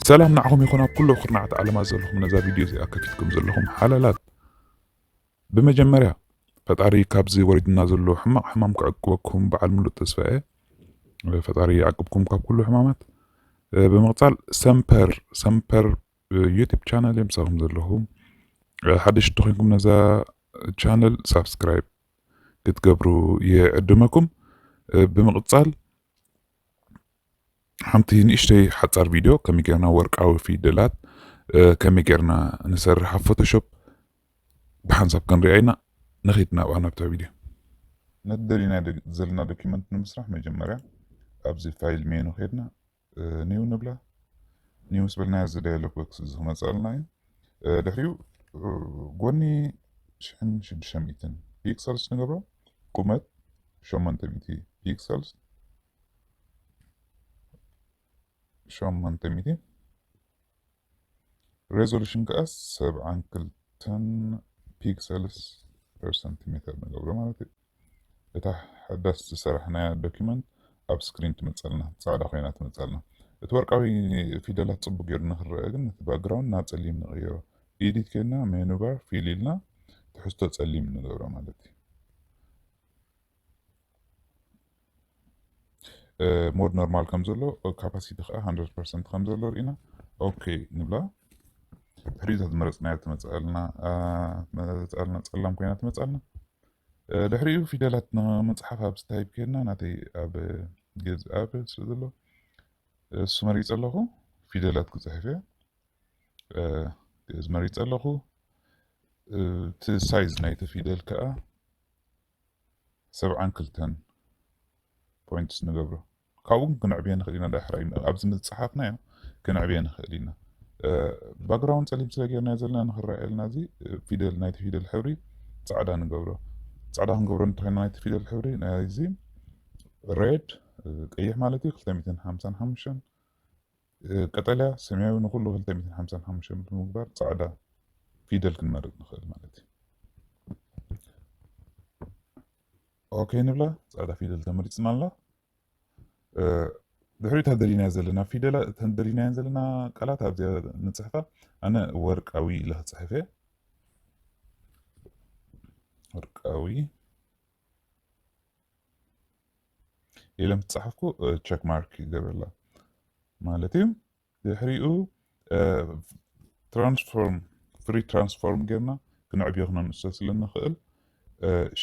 ሰላም ንዓኹም ይኹን ኣብ ኩሉ ኩርናዓት ዓለማት ዘለኹም ነዛ ቪድዮ እዚኣ ከፊትኩም ዘለኹም ሓላላት። ብመጀመርያ ፈጣሪ ካብዚ ወሪድና ዘሎ ሕማቕ ሕማም ክዕቅበኩም በዓል ሙሉእ ተስፋ እየ። ፈጣሪ ይዓቅብኩም ካብ ኩሉ ሕማማት። ብምቕጻል ሰምፐር ሰምፐር ዩቲብ ቻነል የምሳኹም ዘለኹ። ሓደሽቲ ተኾይንኩም ነዛ ቻነል ሳብስክራይብ ክትገብሩ ይዕድመኩም። ብምቕጻል ሓንቲ ንእሽተይ ሓጻር ቪድዮ ከመይ ጌርና ወርቃዊ ፊደላት ከመይ ጌርና ንሰርሕ ኣብ ፎቶሾፕ ብሓንሳብ ክንሪኣ ኢና። ንኺድ ናብኣ ናብታ ቪድዮ። ነቲ ደሊና ዘለና ዶኪመንት ንምስራሕ መጀመርያ ኣብዚ ፋይል ሜኑ ኬድና ኒው ንብላ። ኒው ምስ በልና እዚ ዳያሎግ ቦክስ እዚ ክመፅኣልና እዩ። ድሕሪኡ ጎኒ ሽሕን ሽዱሽተ ሚእትን ፒክሰልስ ንገብሮ። ቁመት ሸሞንተ ሚእቲ ፒክሰልስ፣ ሸሞንተ ሚእቲ። ሬዞሉሽን ከዓ ሰብዓን ክልተን ፒክሰልስ ፐር ሰንቲሜተር ንገብሮ ማለት እዩ። እታ ሓዳስ ዝሰራሕናያ ዶኪመንት ኣብ ስክሪን ትመፀልና፣ ፃዕዳ ኮይና ትመፀልና። እቲ ወርቃዊ ፊደላት ፅቡቅ ገይሩ ንክረአ ግን ነቲ ባክግራውንድ ናብ ፀሊም ንቀይሮ። ኤዲት ኬድና ሜኑ ባር ፊል ኢልና ትሕዝቶ ፀሊም ንገብሮ ማለት እዩ። ሞድ ኖርማል ከም ዘሎ፣ ካፓሲቲ ከዓ ሃንድረድ ፐርሰንት ከም ዘሎ ርኢና ኦኬ ንብላ። ድሕሪኡ እዛ ዝመረፅናያ ትመፅኣልና፣ ትመፅኣልና፣ ፀላም ኮይና ትመፅኣልና። ድሕሪኡ ፊደላት ንምፅሓፍ ኣብዚ ታይፕ ኬድና ናተይ ኣብ ግእዝ ኣብ ስለ ዘሎ እሱ መሪፀ ኣለኹ። ፊደላት ክፅሕፍ እየ። ግእዝ መሪፀ ኣለኹ። እቲ ሳይዝ ናይቲ ፊደል ከዓ ሰብዓን ክልተን ፖይንትስ ንገብሮ። ካብኡ ግን ክነዕብዮ ንኽእል ኢና። ዳሕራይ ኣብዚ ምፅሓፍናዮ ክነዕብዮ ንኽእል ኢና። ባክግራውንድ ፀሊም ስለ ጌርናዮ ዘለና ንኽረኣየልና እዚ ፊደል፣ ናይቲ ፊደል ሕብሪ ፃዕዳ ንገብሮ። ፃዕዳ ክንገብሮ እንተኾይና ናይቲ ፊደል ሕብሪ ናይዚ ሬድ፣ ቀይሕ ማለት እዩ፣ ክልተ ሚእትን ሓምሳን ሓሙሽተን፣ ቀጠልያ፣ ሰማያዊ ንኹሉ ክልተ ሚእትን ሓምሳን ሓሙሽተን ብምግባር ፃዕዳ ፊደል ክንመርፅ ንኽእል ማለት እዩ። ኦኬ ንብላ። ፃዕዳ ፊደል ተመሪፅና ኣላ። ድሕሪኡ እታ ደሊናዮ ዘለና ፊደላ፣ እተን ደሊናየን ዘለና ቃላት ኣብዚኣ ንፅሕፋ። ኣነ ወርቃዊ ኢለ ክፅሕፍ እየ። ወርቃዊ ኢለ ምስ ፀሓፍኩ ቸክ ማርክ ይገብረላ ማለት እዩ። ድሕሪኡ ትራንስፎርም፣ ፍሪ ትራንስፎርም ጌርና ክነዕብዮ ክነንእሶ ስለ ንኽእል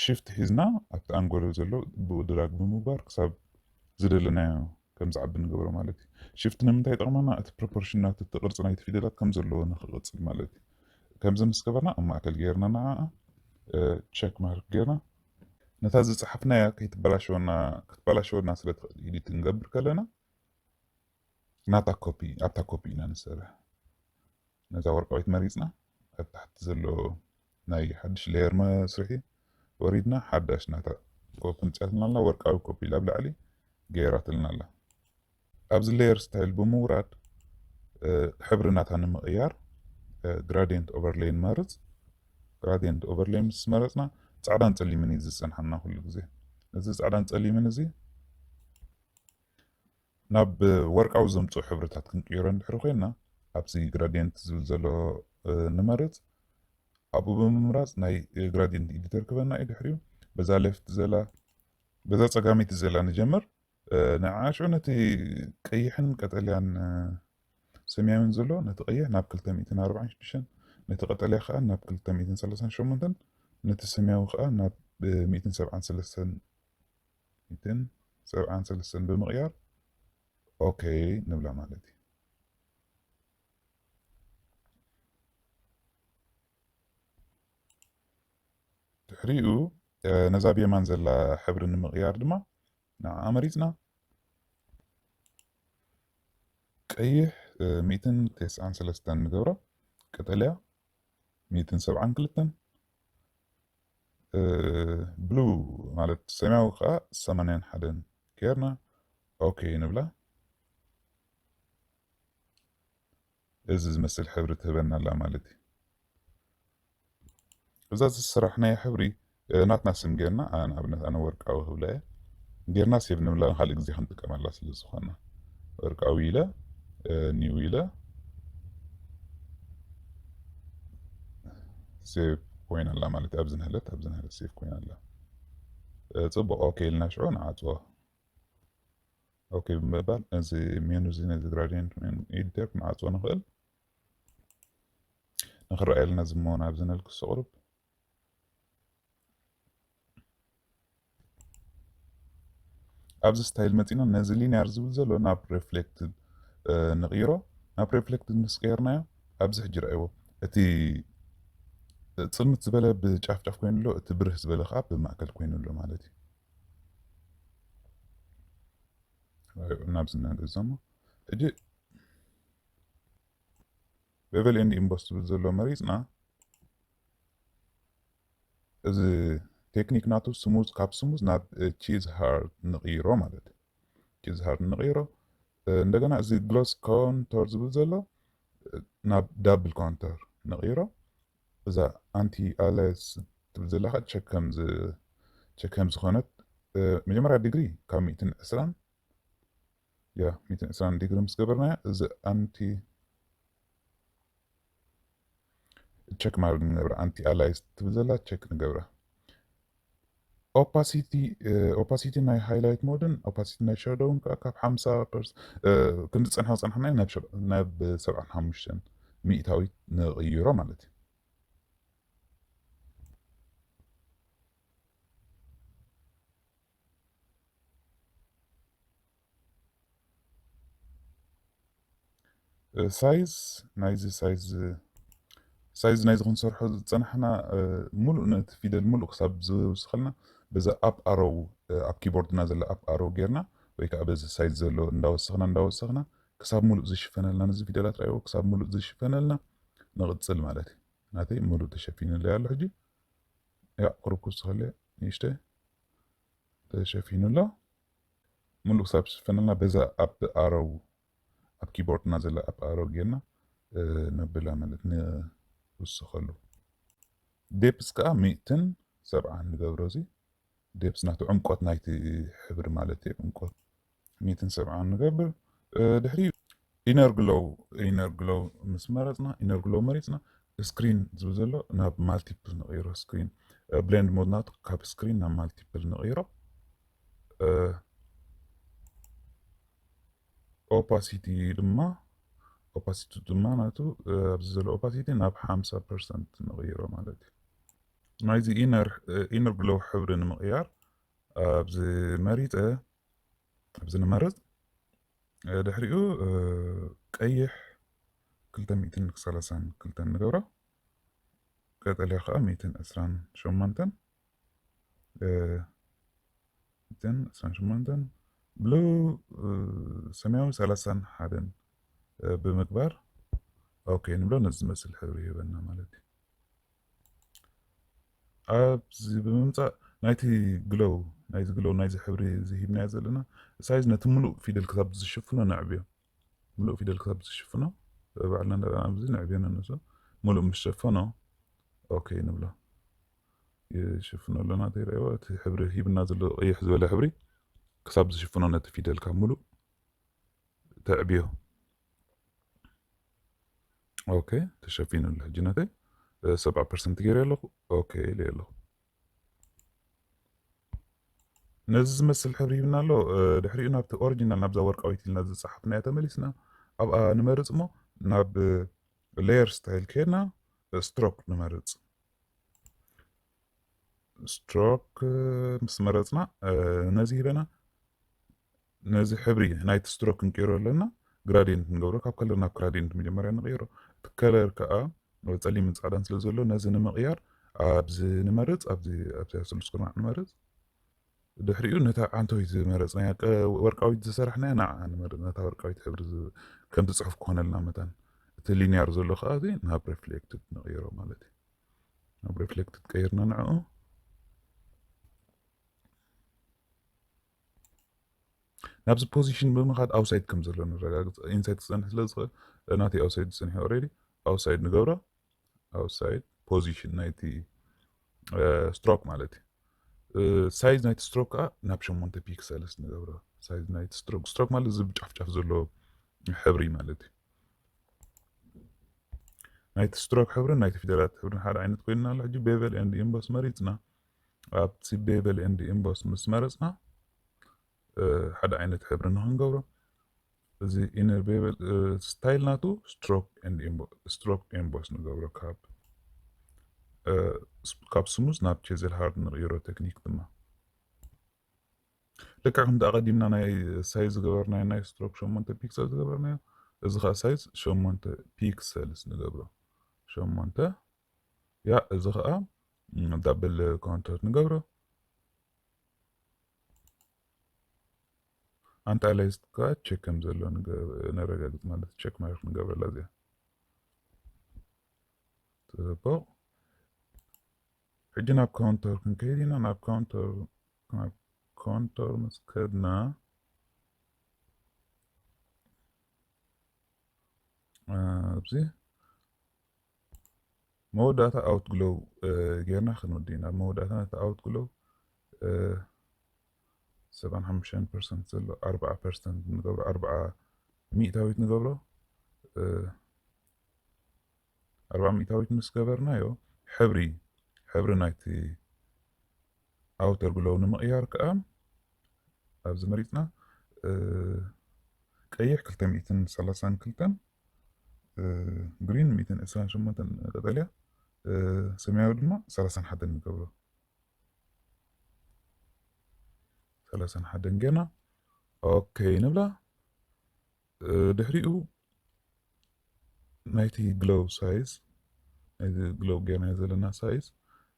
ሽፍት ሒዝና ኣብቲ ኣንጎሎ ዘሎ ብኡ ድራግ ብምግባር ክሳብ ዝደለናዮ ከም ዝዓቢ ንገብሮ ማለት እዩ። ሽፍት ንምንታይ ይጠቕመና? እቲ ፕሮፖርሽን ናቱ፣ እቲ ቅርፂ ናይቲ ፊደላት ከም ዘለዎ ንክቕፅል ማለት እዩ። ከምዚ ምስ ገበርና ኣብ ማእከል ጌርና ንዓኣ ቸክ ማርክ ጌርና ነታ ዝፀሓፍናያ ከይትበላሸወና፣ ክትበላሸወና ስለ ትኽእል ኤዲት ክንገብር ከለና ናታ ኮፒ፣ ኣብታ ኮፒ ኢና ንሰርሕ። ነዛ ወርቃዊት መሪፅና ኣብ ታሕቲ ዘሎ ናይ ሓድሽ ሌየር መስርሒ ወሪድና ሓዳሽ ናታ ኮፒ ምፅኣትና ኣላ። ወርቃዊ ኮፒ ኢላ ኣብ ላዕሊ ገይራትልና ኣላ። ኣብዚ ሌየር ስታይል ብምውራድ ሕብሪ ናታ ንምቕያር ግራዲየንት ኦቨርሌይ ንመርፅ። ግራዲየንት ኦቨርሌይ ምስ መረፅና ፃዕዳን ፀሊምን እዩ ዝፀንሓና ኩሉ ግዜ። እዚ ፃዕዳን ፀሊምን እዚ ናብ ወርቃዊ ዘምፅኡ ሕብርታት ክንቅይሮ እንድሕሪ ኮይና ኣብዚ ግራዲየንት ዝብል ዘሎ ንመርፅ። ኣብኡ ብምምራፅ ናይ ግራዲየንት ኤዲተር ክበና እዩ። ድሕሪኡ በዛ ሌፍት ዘላ፣ በዛ ፀጋመይቲ ዘላ ንጀምር። ንዓ ሽዑ ነቲ ቀይሕን ቀጠልያን ሰማያዊን ዘሎ፣ ነቲ ቀይሕ ናብ ክልተ ሚእትን ኣርባዓን ሽዱሽተን፣ ነቲ ቀጠልያ ከዓ ናብ ክልተ ሚእትን ሰላሳን ሸሞንተን፣ ነቲ ሰማያዊ ከዓ ናብ ሚእትን ሰብዓን ሰለስተን፣ ሚእትን ሰብዓን ሰለስተን ብምቕያር ኦኬ ንብላ ማለት እዩ። ድሕሪኡ ነዛ ብየማን ዘላ ሕብሪ ንምቕያር ድማ ንዓ መሪፅና ቀይሕ ሚእትን ተስዓን ሰለስተን ንገብሮ፣ ቀጠልያ ሚእትን ሰብዓን ክልተን፣ ብሉ ማለት ሰማያዊ ከዓ ሰማንያን ሓደን ጌርና ኦኬ ንብላ። እዚ ዝመስል ሕብሪ ትህበና ኣላ ማለት እዩ። እዛ ዝስራሕናዮ ሕብሪ ናትና ስም ጌርና፣ ንኣብነት ኣነ ወርቃዊ ክብላ እየ፣ ጌርና ሴቭ ንብላ፣ ካልእ ግዜ ክንጥቀመላ ስለ ዝኾና። ወርቃዊ ኢለ ኒው ኢለ ሴቭ ኮይና ኣላ ማለት እዩ። ኣብዚ ንህለት ኣብዚ ንህለት ሴቭ ኮይና ኣላ። ጽቡቕ፣ ኦኬ ኢልና ሽዑ ንዓጽዋ። ኦኬ ብምባል እዚ ሜኑ እዚ ነዚ ግራዲየንት ሜኑ ኤዲተር ክንዓጽዎ ንኽእል። ንኽረኣየልና ዝመሆን ኣብዚ ንህል ክስቕርብ ኣብዚ ስታይል መፂና ነዚ ሊኒየር ዝብል ዘሎ ናብ ሪፍሌክትድ ንቕይሮ። ናብ ሪፍሌክትድ ምስ ቀየርናዮ ኣብዚ ሕጂ ረኣይዎ፣ እቲ ፅልምት ዝበለ ብጫፍጫፍ ኮይኑ ኣሎ፣ እቲ ብርህ ዝበለ ከዓ ብማእከል ኮይኑ ኣሎ ማለት እዩ። ናብዚ ንዕዘሞ ሕጂ ቤቨል ኤንድ ኢምቦስ ዝብል ዘሎ መሪፅና፣ እዚ ቴክኒክ ናቱ ስሙዝ፣ ካብ ስሙዝ ናብ ቺዝ ሃርድ ንቕይሮ ማለት እዩ። ቺዝ ሃርድ ንቕይሮ። እንደገና እዚ ግሎስ ኮንቶር ዝብል ዘሎ ናብ ዳብል ኮንቶር ንቕይሮ። እዛ ኣንቲ ኣላይስ ትብል ዘላ ከዓ ቸክ ከም ዝ- ቸክ ከም ዝኾነት፣ መጀመርያ ዲግሪ ካብ ሚእትን ዕስራን፣ ያ ሚእትን ዕስራን ዲግሪ ምስ ገበርናዮ፣ እዚ ኣንቲ ቸክ ማድረግ ንገብራ፣ ኣንቲ ኣላይስ ትብል ዘላ ቸክ ንገብራ። ኦፓሲቲ ኦፓሲቲ ናይ ሃይላይት ሞድን ኦፓሲቲ ናይ ሻዶውን ከዓ ካብ ሓምሳ ፐርሰንት ክንዲ ዝፀንሐ ዝፀንሐና ናብ ሸብ- ናብ ሰብዓን ሓሙሽተን ሚእታዊት ንቕይሮ ማለት እዩ። ሳይዝ ናይዚ ሳይዝ ሳይዝ ናይዚ ክንሰርሖ ዝፀናሕና፣ ሙሉእ ነቲ ፊደል ሙሉእ ክሳብ ዝውስኸልና፣ በዛ ኣፕ ኣሮው ኣብ ኪቦርድና ዘላ ኣፕ ኣሮው ጌርና፣ ወይ ከዓ በዚ ሳይዝ ዘሎ እንዳወሰኽና እንዳወሰኽና ክሳብ ሙሉእ ዝሽፈነልና፣ ነዚ ፊደላት ራእይዎ ክሳብ ሙሉእ ዝሽፈነልና ንቕፅል ማለት እዩ። ናተይ ሙሉእ ተሸፊኑለይ ኣሎ። ሕጂ ያ ቅሩብ ክውስኸለይ ንእሽተይ ተሸፊኑ ኣሎ። ሙሉእ ክሳብ ዝሽፈነልና በዛ ኣፕ ኣሮው ኣብ ኪቦርድና ዘላ ኣፕ ኣሮው ጌርና ነብላ ማለት ንውስኸሉ። ዴፕስ ከዓ ሚእትን ሰብዓን ንገብሮ። እዚ ዴፕስ ናቱ ዕምቆት ናይቲ ሕብሪ ማለት እዩ። ዕምቆት ሚእትን ሰብዓን ንገብር። ድሕሪ ኢነር ግሎው ኢነር ግሎው ምስ መረፅና ኢነር ግሎው መሪፅና ስክሪን ዝብል ዘሎ ናብ ማልቲፕል ንቕይሮ። ስክሪን ብሌንድ ሞድ ናቱ ካብ ስክሪን ናብ ማልቲፕል ንቕይሮ። ኦፓሲቲ ድማ ኦፓሲቲ ድማ ናቱ ኣብዚ ዘሎ ኦፓሲቲ ናብ ሓምሳ ፐርሰንት ንቕይሮ ማለት እዩ። ናይዚ ኢነር ኢነር ግሎው ሕብሪ ንምቕያር ኣብዚ መሪፀ ኣብዚ ንመርፅ ድሕሪኡ ቀይሕ ክልተ ሚእትን ሰላሳን ክልተን ንገብሮ። ቀጠልያ ከዓ ሚእትን ዕስራን ሸሞንተን ሚእትን ዕስራን ሸሞንተን ብሉ ሰማያዊ ሰላሳን ሓደን ብምግባር ኦኬ ንብሎ። ነዚ ዝመስል ሕብሪ ይህበና ማለት እዩ። ኣብዚ ብምምፃእ ናይቲ ግሎው ናይዚ ግሎው ናይዚ ሕብሪ ዝሂብናዮ ዘለና ሳይዝ ነቲ ሙሉእ ፊደል ክሳብ ዝሽፍኖ ነዕብዮ። ሙሉእ ፊደል ክሳብ ዝሽፍኖ ባዕልና ኣብዚ ነዕብዮ ነነሶ ሙሉእ ምስ ሸፈኖ ኦኬ ንብሎ። ይሽፍኖ ኣለና ተይረእዎ እቲ ሕብሪ ሂብና ዘሎ ቀይሕ ዝበለ ሕብሪ ክሳብ ዝሽፍኖ ነቲ ፊደል ካብ ሙሉእ ተዕብዮ። ኦኬ ተሸፊኑ ኣሎ። ሕጂ ነተይ ሰብዓ ፐርሰንት ገይረ ኣለኹ። ኦኬ ኢለ ኣለኹ። ነዚ ዝመስል ሕብሪ ሂብና ኣሎ። ድሕሪኡ ናብቲ ኦሪጂናል ናብዛ ወርቃዊት ኢልና ዝፀሓፍናያ ተመሊስና ኣብኣ ንመርፅ እሞ ናብ ሌየር ስታይል ከይድና ስትሮክ ንመርፅ። ስትሮክ ምስ መረፅና ነዚ ሂበና ነዚ ሕብሪ ናይቲ ስትሮክ ክንቀይሮ ኣለና። ግራዲየንት ንገብሮ፣ ካብ ከለር ናብ ግራዲየንት መጀመርያ ንቀይሮ። እቲ ከለር ከዓ ጸሊምን ጻዕዳን ስለ ዘሎ ነዚ ንምቕያር ኣብዚ ንመርጽ፣ ኣብዚ ኣብዚኣ ስሉስ ኩርናዕ ንመርጽ። ድሕሪኡ ነታ ዓንቶይ ዝመረጽናያ ቀ- ወርቃዊት ዝሰራሕናያ ንዓ ንመርጽ። ነታ ወርቃዊት ሕብሪ ዝ- ከምቲ ጽሑፍ ክኾነልና መታን እቲ ሊኒያር ዘሎ ከዓ እዚ ናብ ሪፍሌክትድ ንቕይሮ ማለት እዩ። ናብ ሪፍሌክትድ ቀይርና ንዕኡ ናብዚ ፖዚሽን ብምኻድ ኣውሳይድ ከም ዘሎ ንረጋግፅ። ኢንሳይድ ክፀንሕ ስለ ዝኽእል ናተይ ኣውሳይድ ዝፀንሐ ኦልሬዲ ኣውሳይድ ንገብሮ። ኣውሳይድ ፖዚሽን ናይቲ ስትሮክ ማለት እዩ። ሳይዝ ናይቲ ስትሮክ ከዓ ናብ ሸሞንተ ፒክሰልስ ንገብሮ። ሳይዝ ናይቲ ስትሮክ ስትሮክ ማለት እዚ ብጫፍጫፍ ዘሎ ሕብሪ ማለት እዩ። ናይቲ ስትሮክ ሕብርን ናይቲ ፊደላት ሕብርን ሓደ ዓይነት ኮይንና ኣሎ። ሕጂ ቤቨል ኤንድ ኢምቦስ መሪፅና። ኣብቲ ቤቨል ኤንድ ኢምቦስ ምስ መረፅና ሓደ ዓይነት ሕብሪ ንክንገብሮ፣ እዚ ኢነር ቤቨል ስታይል ናቱ ስትሮክ ኤምቦስ ንገብሮ። ካብ ካብ ስሙዝ ናብ ቼዘል ሃርድ ንቕይሮ። ቴክኒክ ድማ ልክዕ ከምቲ ኣቐዲምና ናይ ሳይዝ ዝገበርናዮ፣ ናይ ስትሮክ ሸሞንተ ፒክሰል ዝገበርናዮ፣ እዚ ከዓ ሳይዝ ሸሞንተ ፒክሰልስ ንገብሮ። ሸሞንተ። ያ፣ እዚ ከዓ ዳብል ኮንተር ንገብሮ። ኣንታላይዝ ከዓ ቼክ ከም ዘሎ ነረጋግፅ፣ ማለት ቼክ ማርክ ንገብረላ እዚኣ። ፅቡቕ። ሕጂ ናብ ኮንተር ክንከይድ ኢና። ናብ ኮንተር፣ ናብ ኮንተር ምስ ከድና ኣብዚ መወዳእታ ኣውት ግሎው ጌርና ክንወዲ ኢና። ኣብ መወዳእታ ነቲ ኣውት ግሎው ሰብዓን ሓሙሽተን ፐርሰንት ዘሎ ኣርብዓ ፐርሰንት ንገብሮ፣ ኣርብዓ ሚእታዊት ንገብሮ። ኣርብዓ ሚእታዊት ምስ ገበርናዮ፣ ሕብሪ፣ ሕብሪ ናይቲ ኣውተር ግሎው ንምቕያር ከዓ ኣብዚ መሪፅና፣ ቀይሕ ክልተ ሚእትን ሰላሳን ክልተን፣ ግሪን ሚእትን ዕስራን ሸሞንተን፣ ቀጠልያ፣ ሰማያዊ ድማ ሰላሳን ሓደን ንገብሮ። ሰላሳን ሓደን ጌርና ኦኬ ንብላ። ድሕሪኡ ናይቲ ግሎው ሳይዝ፣ ናይቲ ግሎው ጌርና ዘለና ሳይዝ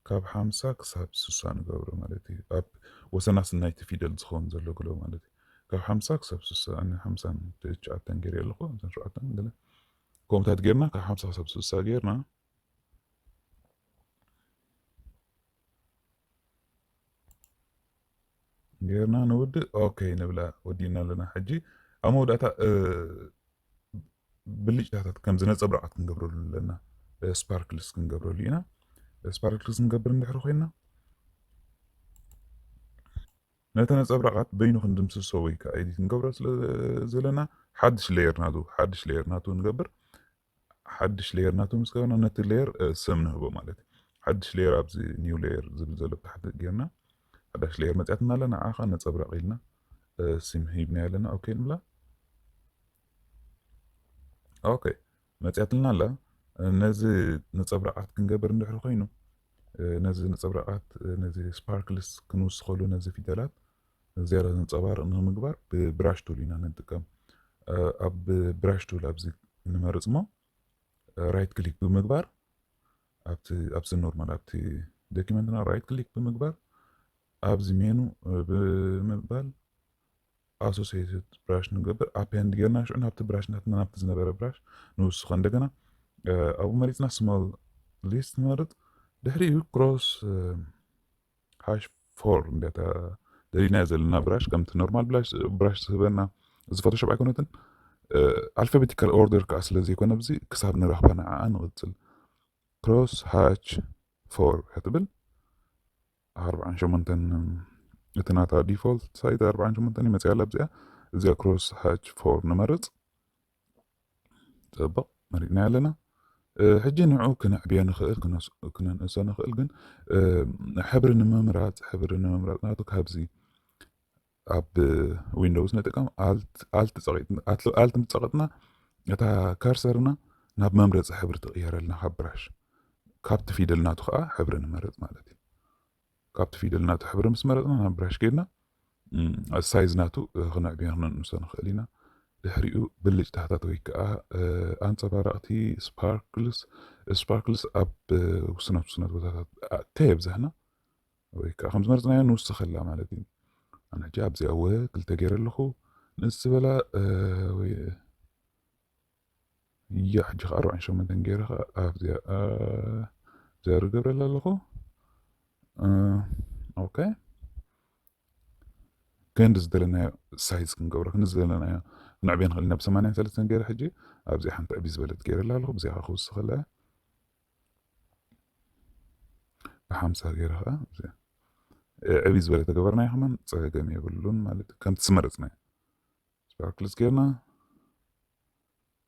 ካብ ሓምሳ ክሳብ ስሳ ንገብሮ ማለት እዩ። ኣብ ወሰናስን ናይቲ ፊደል ዝኸውን ዘሎ ግሎው ማለት እዩ። ካብ ሓምሳ ክሳብ ስሳ፣ ኣነ ሓምሳን ትሽዓተን ገይረ ኣለኹ፣ ሓምሳን ሸውዓተን ገለ። ከምኡታት ጌርና ካብ ሓምሳ ክሳብ ስሳ ጌርና፣ ጌርና ንውድእ። ኦኬ ንብላ፣ ወዲእና ኣለና። ሕጂ ኣብ መወዳእታ ብልጭታታት ከምዚ ነጸብራቓት ክንገብረሉ ኣለና። ስፓርክልስ ክንገብረሉ ኢና። ስፓርክልስ ክንገብር እንድሕሪ ኮይና፣ ነቲ ነጸብራቓት በይኑ ክንድምስሶ ወይ ከዓ ኤዲት ክንገብሮ ስለ ዘለና፣ ሓድሽ ሌየር ናቱ፣ ሓድሽ ሌየር ናቱ ንገብር። ሓድሽ ሌየር ናቱ ምስ ገበርና፣ ነቲ ሌየር ስም ንህቦ ማለት እዩ። ሓድሽ ሌየር ኣብዚ ኒው ሌየር ዝብል ዘሎ ብታሕቲ ጌርና፣ ሓዳሽ ሌየር መጽያትና ኣላ። ንዓኻ ነጸብራቕ ኢልና ስም ሂብና ኣለና። ኦኬ ንብላ። ኦኬ መጽያትልና ኣላ። ነዚ ነጸብራቓት ክንገብር እንድሕሪ ኮይኑ፣ ነዚ ነጸብራቓት፣ ነዚ ስፓርክልስ ክንውስኸሉ፣ ነዚ ፊደላት ዝያዳ ዘንጸባርቕ ንምግባር ብብራሽ ቱል ኢና ንጥቀም። ኣብ ብራሽ ቱል ኣብዚ ንመርጽ እሞ፣ ራይት ክሊክ ብምግባር ኣብቲ፣ ኣብዚ ኖርማል፣ ኣብቲ ዶኪመንትና ራይት ክሊክ ብምግባር ኣብዚ ሜኑ ብምባል ኣሶሲየትድ ብራሽ ንገብር። ኣፔንድ ጌርና ሽዑ ናብቲ ብራሽ ናትና፣ ናብቲ ዝነበረ ብራሽ ንውስኾ። እንደገና ኣብኡ መሪጽና ስሞል ሊስት ንመርጽ። ድሕሪኡ ክሮስ ሃሽ ፎር እንዲያታ ደሊና ዘለና ብራሽ፣ ከምቲ ኖርማል ብራሽ፣ ብራሽ ዝህበና፣ እዚ ፎቶሾፕ ኣይኮነትን። ኣልፋቤቲካል ኦርደር ከዓ ስለ ዘይኮነ፣ ኣብዚ ክሳብ ንረኽባ ንዓኣ ንቕጽል። ክሮስ ሃች ፎር ክትብል ኣርብዓን ሸሞንተን፣ እቲ ናታ ዲፎልት ሳይዝ ኣርብዓን ሸሞንተን ይመጽእ ኣላ። ኣብዚኣ፣ እዚኣ ክሮስ ሃች ፎር ንመርጽ። ጽቡቕ፣ መሪጽና ኣለና። ሕጂ ንዑ ክነዕብዮ ንኽእል፣ ክነንእሶ ንኽእል፣ ግን ሕብሪ ንምምራጽ፣ ሕብሪ ንምምራጽ ናቱ ካብዚ ኣብ ዊንዶውስ ንጥቀም፣ ኣልት፣ ኣልት ጸቒጥና፣ ኣልት፣ ኣልት ምስ ጸቐጥና፣ እታ ካርሰርና ናብ መምረጺ ሕብሪ ትቕየረልና ካብ ብራሽ። ካብቲ ፊደል ናቱ ኸኣ ሕብሪ ንመርጽ ማለት እዩ። ካብቲ ፊደል ናቱ ሕብሪ ምስ መረጽና ናብ ብራሽ ጌርና፣ እም፣ ሳይዝ ናቱ፣ እ፣ ክነዕብዮ ክነንእሶ ንኽእል ኢና። ድሕሪኡ ብልጭታታት ወይ ከኣ፣ እ፣ ኣንጸባራቕቲ ስፓርክልስ፣ ስፓርክልስ ኣብ፣ እ፣ ውሱናት ውሱናት ቦታታት፣ እ፣ ከየብዛሕና ወይ ከኣ ከም ዝመረጽናዮ ንውስኸላ ማለት እዩ። ኣነ ሕጂ ኣብዚኣ እወ ክልተ ገይረ ኣለኹ። ንእስ ዝበላ፣ እ፣ ወይ እያ፣ ሕጂ ኸዓ ኣርባዓን ሸሞንተን ገይረ ኸዓ ኣብዚኣ፣ እ፣ ኣብዚኣ ርገብረላ ኣለኹ። እ፣ ኦኬ። ክንዲ ዝደለናዮ ሳይዝ ክንገብሮ፣ ክንዲ ዝደለናዮ ክንዕብዮ ንኽእል ኢና። ብሰማንያን ሰለስተን ገይረ ሕጂ ኣብዚኣ ሓንቲ ዕብይ ዝበለት ገይረላ ኣለኹ። ብዚኣ ኸዓ ክውስኸላ እያ። ብሓምሳ ገይረ ኸዓ ኣብዚኣ፣ እ፣ ዕብይ ዝበለት ተገበርናዮ ከማን ጸገም የብሉን ማለት እዩ። ከምቲ ዝመረጽናዮ። ስፓርክልስ ጌርና፣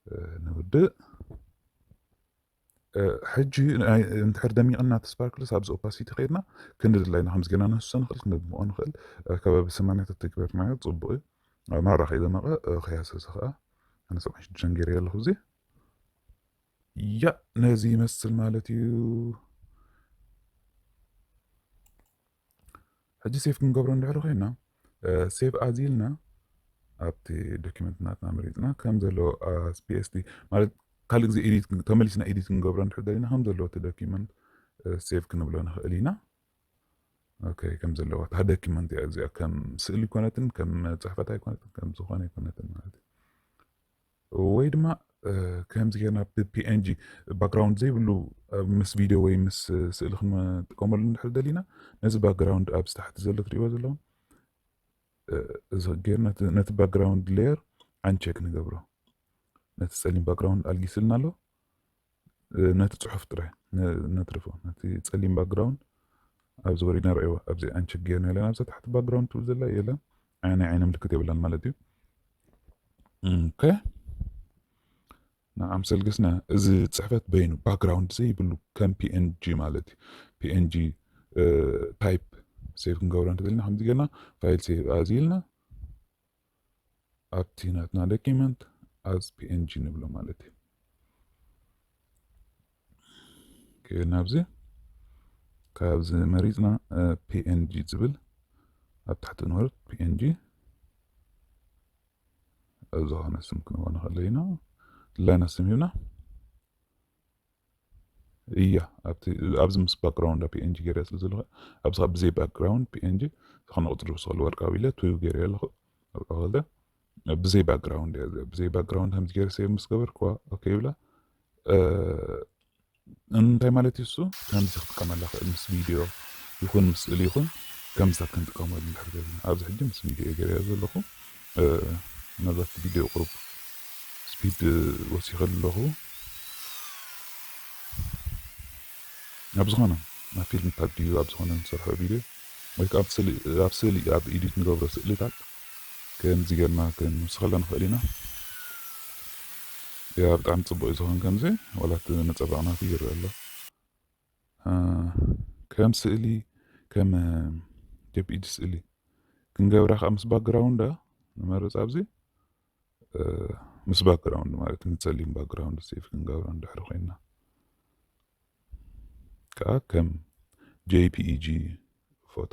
እ፣ ንውድእ። ሕጂ እንድሕር ደሚቕና እቲ ስፓርክልስ ኣብዚ ኦፓሲቲ ከይድና ክንዲ ድላይና ከምዚ ጌርና ነህስሶ ንኽእል፣ ክንደምቖ ንኽእል። ከባቢ ሰማንያታት ተግበርናዮ ጽቡቕ እዩ። ማራ ከይደመቐ ከያሰሰ ከዓ ኣነ ሰብዓን ሽዱሽተን ገይረ ኣለኹ። እዚ ያ ነዚ ይመስል ማለት እዩ። ሕጂ ሴፍ ክንገብሮ እንድሕር ኮይና፣ ሴፍ ኣዚልና ኣብቲ ዶኪመንት ናትና መሪፅና ከም ዘሎ ፒኤስዲ ማለት ካልእ ግዜ ኤዲት ተመሊስና ኤዲት ክንገብሮ እንድሕር ደሊና ከም ዘለዎ እቲ ዶኪመንት ሴፍ ክንብሎ ንኽእል ኢና። ኦኬ ከም ዘለዋ እታ ዶኪመንት እያ እዚኣ፣ ከም ስእሊ ኣይኮነትን፣ ከም ፅሕፈት ኣይኮነትን፣ ከም ዝኾነ ኣይኮነትን ማለት እዩ። ወይ ድማ ከምዚ ጌርና ብፒኤንጂ ባክግራውንድ ዘይብሉ ምስ ቪድዮ ወይ ምስ ስእሊ ክንጥቀመሉ እንድሕር ደሊና ነዚ ባክግራውንድ ኣብዚ ታሕቲ ዘሎ ትሪእዎ ዘለኹም እዚ ጌርና ነቲ ባክግራውንድ ሌየር ኣንቸክ ንገብሮ። ነቲ ፀሊም ባክግራውንድ ኣልጊስልና ኣሎ። ነቲ ፅሑፍ ጥራይ ነትርፎ። ነቲ ፀሊም ባክግራውንድ ኣብዚ ወሪድና ንሪኦ። ኣብዚ ኣንቸክ ጌርና ኣለና። ኣብዛ ታሕቲ ባክግራውንድ ትብል ዘላ የለን። ናይ ዓይኒ ምልክት የብላን ማለት እዩ። ኦኬ ንዓም ሰልግስና እዚ ፅሕፈት በይኑ ባክግራውንድ ዘይብሉ ከም ፒኤንጂ ማለት እዩ። ፒኤንጂ ታይፕ ሴቭ ክንገብሮ እንተደሊና ከምዚ ጌርና ፋይል ሴቭ ኣዚልና ኣብቲ ናትና ዶኪመንት ኣዝ ፒኤንጂ ንብሎ ማለት እዩ። ናብዚ ካብዚ መሪፅና ፒኤንጂ ዝብል ኣብ ታሕቲ ንወርድ ፒኤንጂ ዝኾነ ስም ክንቦ ንኽእል ኢና። ድላይና ስም ሂብና እያ ኣብዚ ምስ ባክግራውንድ ፒኤንጂ ገይረ ስለ ዘለኹ ኣብዚ ብዘይ ባክግራውንድ ፒኤንጂ ዝኾነ ቁፅሪ ክስኸሉ ወርቃዊ ኢለ ቱ ገይረ ኣለኹ። ወርቃዊ ብዘይ ባክግራውንድ እያ። ብዘይ ባክግራውንድ ከምዚ ገይረ ሴቭ ምስ ገበርክዋ ኦኬ ይብላ። እንታይ ማለት እዩ እሱ? ከምዚ ክጥቀመላ ክእል ምስ ቪድዮ ይኹን ምስ ስእሊ ይኹን ከምዚታት ክንጥቀመሉ ንድሕር ዘለና ኣብዚ ሕጂ ምስ ቪድዮ ገይረ ዘለኹ። ምናልባት ቪድዮ ቁሩብ ስፒድ ወሲኸሉ ኣለኹ። ኣብ ዝኾነ ኣብ ፊልምታት ድዩ ኣብ ዝኾነ ንሰርሖ ቪድዮ ወይ ከዓ ኣብ ስእሊ ኣብ ኤዲት ንገብሮ ስእልታት ከምዚ ጌርና ክንውስኸላ ንኽእል ኢና። ያ ብጣዕሚ ፅቡቅ እዩ ዝኾን ከምዚ ዋላ እቲ ነፀብራቕ ናቱ ይረአ ኣሎ። ከም ስእሊ ከም ጀፒጂ ስእሊ ክንገብራ ከዓ ምስ ባክግራውንዳ ንመርፅ ኣብዚ ምስ ባክግራውንድ ማለት ንፀሊም ባክግራውንድ ሴቭ ክንገብራ እንድሕር ኮይና ከዓ ከም ጄፒጂ ፎቶ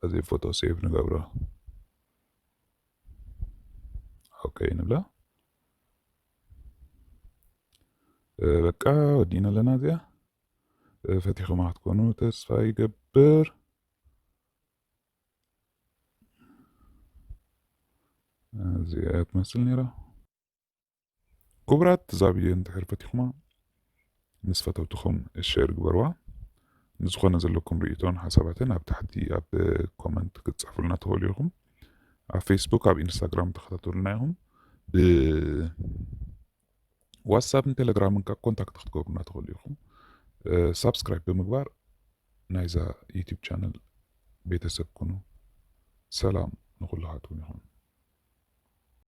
እዚ ፎቶ ሴቭ ንገብሮ። ኦኬ ንብላ። በቃ ወዲእና ኣለና። እዚኣ ፈቲኹማ ክትኮኑ ተስፋ ይገብር። እዚኣ ትመስል ነይራ። ክቡራት እዛ ቪድዮ እንድሕር ፈቲኹማ ምስ ፈተውትኹም ሸር ግበርዋ። ንዝኾነ ዘለኩም ርእይቶን ሓሳባትን ኣብ ታሕቲ ኣብ ኮመንት ክትፅሕፉልና ትኽእሉ ኢኹም። ኣብ ፌስቡክ ኣብ ኢንስታግራም ተኸታተሉና ኢኹም። ብዋትሳፕን ቴሌግራምን ካብ ኮንታክት ክትገብሩና ትኽእሉ ኢኹም። ሳብስክራይብ ብምግባር ናይዛ ዩቲዩብ ቻነል ቤተሰብ ኩኑ። ሰላም ንኩልኻትኩም ይኹን።